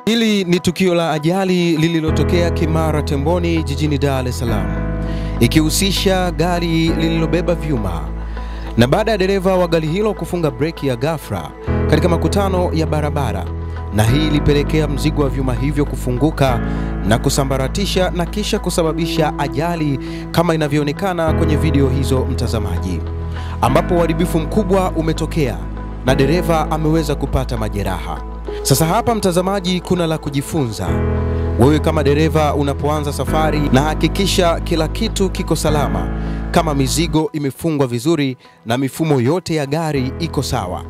Hili ni tukio la ajali lililotokea Kimara Temboni jijini Dar es Salaam, ikihusisha gari lililobeba vyuma na baada ya dereva wa gari hilo kufunga breki ya ghafla katika makutano ya barabara, na hii ilipelekea mzigo wa vyuma hivyo kufunguka na kusambaratisha na kisha kusababisha ajali kama inavyoonekana kwenye video hizo, mtazamaji, ambapo uharibifu mkubwa umetokea na dereva ameweza kupata majeraha. Sasa hapa mtazamaji, kuna la kujifunza. Wewe kama dereva unapoanza safari, na hakikisha kila kitu kiko salama, kama mizigo imefungwa vizuri na mifumo yote ya gari iko sawa.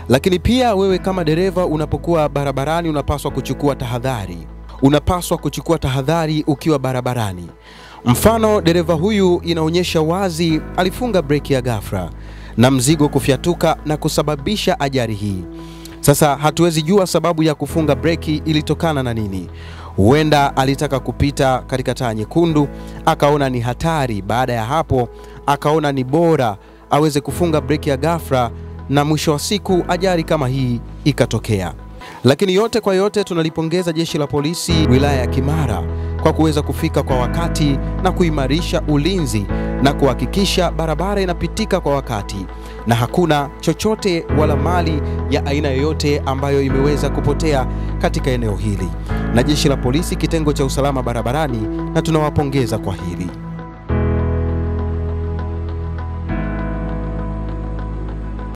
Lakini pia wewe kama dereva unapokuwa barabarani unapaswa kuchukua tahadhari. Unapaswa kuchukua tahadhari ukiwa barabarani. Mfano, dereva huyu inaonyesha wazi alifunga breki ya ghafla na mzigo kufyatuka na kusababisha ajali hii. Sasa hatuwezi jua sababu ya kufunga breki ilitokana na nini. Huenda alitaka kupita katika taa nyekundu, akaona ni hatari. Baada ya hapo akaona ni bora aweze kufunga breki ya ghafla, na mwisho wa siku ajali kama hii ikatokea. Lakini yote kwa yote, tunalipongeza jeshi la polisi wilaya ya Kimara kwa kuweza kufika kwa wakati na kuimarisha ulinzi na kuhakikisha barabara inapitika kwa wakati na hakuna chochote wala mali ya aina yoyote ambayo imeweza kupotea katika eneo hili. Na jeshi la polisi kitengo cha usalama barabarani, na tunawapongeza kwa hili.